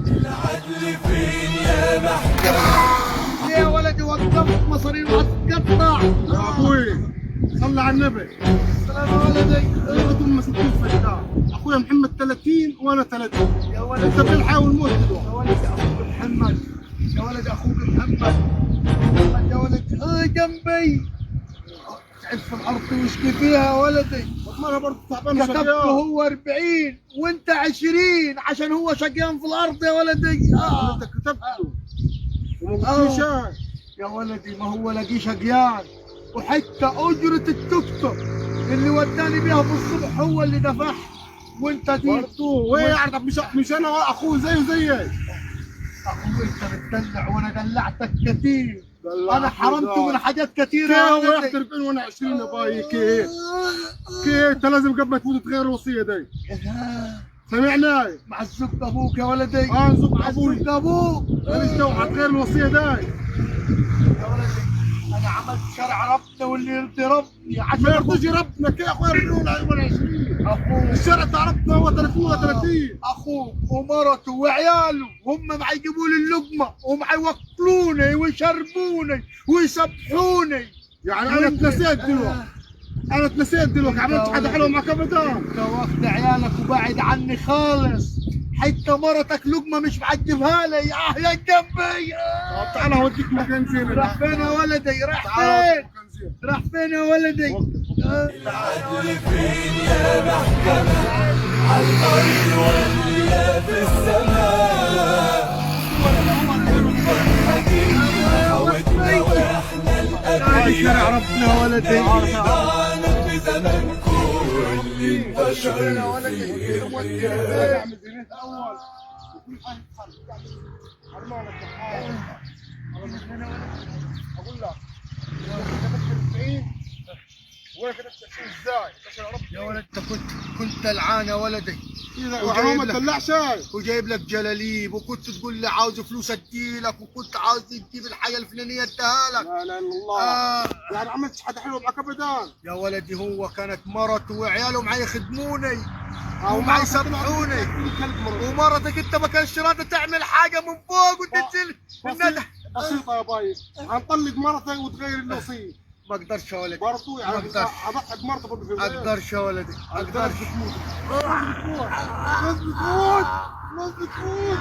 العدل فين يا محكمة؟ ليه يا ولدي وقفت مصارين وهتتقطع؟ يا ابوي صلي على النبي. السلام يا ولدي. ايوه ثم 60 فدان، اخويا محمد 30 وانا 30. يا ولدي انت بالحياة والموت دلوقتي. يا ولدي اخوك محمد، يا ولدي اخوك محمد، محمد يا ولدي جنبي تعب في الارض واشكي فيها يا ولدي. طب ما انا برضه تعبان كتبته وشقيان. هو 40 وانت 20 عشان هو شقيان في الارض يا ولدي. انت كتبته وما قلتليش. يا ولدي ما هو لاقيه شقيان، وحتى اجرة التوك توك اللي وداني بيها في الصبح هو اللي دفعها، وانت دي برضه وايه يعني؟ طب مش انا اخوه زيه زيي. اخوي انت بتدلع وانا دلعتك كتير، دلعتني انا حرمته من حاجات كتيرة يا كيه هو ولدي. ياخد 40 وانا 20 يا باي. كيه كيه انت لازم قبل ما تموت تغير الوصية دي. سمعنا؟ مع الزبد ابوك يا ولدي. نزق مع ابوي. الزبد ابوك ماليش دعوه، هتغير الوصية دي. يا ولدي. انا عملت شرع ربنا واللي يرضي ربي عشان ما يرضيش ربنا. كيه اخويا 40 وانا 20؟ اخوك الشرع بتاع ربنا هو 30 ولا 30. اخوك ومرته وعياله هم ما يجيبوا لي اللقمة وما يوكلوني ويشربوني ويسبحوني. يعني انا اتنسيت دلوقتي، انا اتنسيت دلوقتي، عملت حاجة حلوة معك ابدا. انت واخد عيالك وبعد عني خالص، حتى مرتك لقمة مش معجبها لي. يا جنبي. طب تعال اوديك مكان زين. راح فين يا ولدي؟ راح تعال فين؟ اوديك مكان زين. راح فين يا ولدي؟ العدل فين يا محكمة؟ على الأرض ولا في السماء؟ حاولنا واحنا هاي شرع الأبرياء ربنا يا ولدي. ضعنا في زمن كل انتشر فيه الرياء. اعمل زينات اول وكل حاجة تتحل. على مالك يا حاج. اقول لك كتبت 40 وانا كتبت 20 ازاي؟ عشان ربنا يا ولد انت كنت لعان يا ولدي، وهو ما تطلعش. وجايب لك جلاليب، وكنت تقول لي عاوز فلوس اديلك، وكنت عاوز تجيب الحاجة الفلانية اديها لك. لا لا الا الله. يعني عملت حاجة حلوة معك ابدا. يا ولدي هو كانت مرته وعياله معي يخدموني ومعي يسامحوني، ومرتك انت ما كانش راضي تعمل حاجة من فوق وتنزل الندى. بسيطة يا باي، هنطلق مرتك وتغير الوصية. ما اقدرش يا ولدي، برضه يعني ما اقدرش. اضحي بمرتك برضه في البيت. اقدرش يا ولدي، اقدرش. بتموت، ناس بتموت، ناس بتموت، ناس بتموت.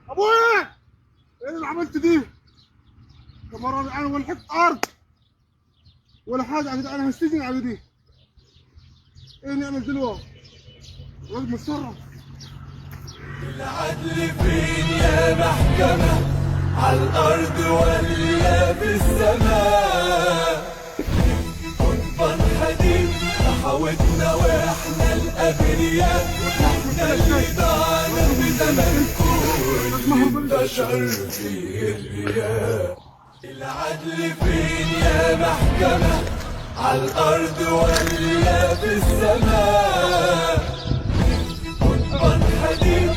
ابويا ايه اللي عملت دي؟ كمان انا ولا حتة ارض ولا حاجة، انا هستجن على دي. ايه نعمل دلوقتي؟ لازم نتصرف. العدل فين يا محكمة؟ على الأرض ولا في السماء؟ قضبان حديد حاولنا واحنا الأبرياء، احنا اللي ضعنا في زمن كل انتشر فيه الرياء. العدل فين يا محكمة؟ على الأرض ولا في السماء؟ قضبان حديد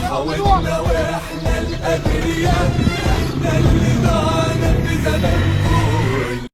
حاولنا واحنا الأبرياء، احنا اللي ضعنا في زمن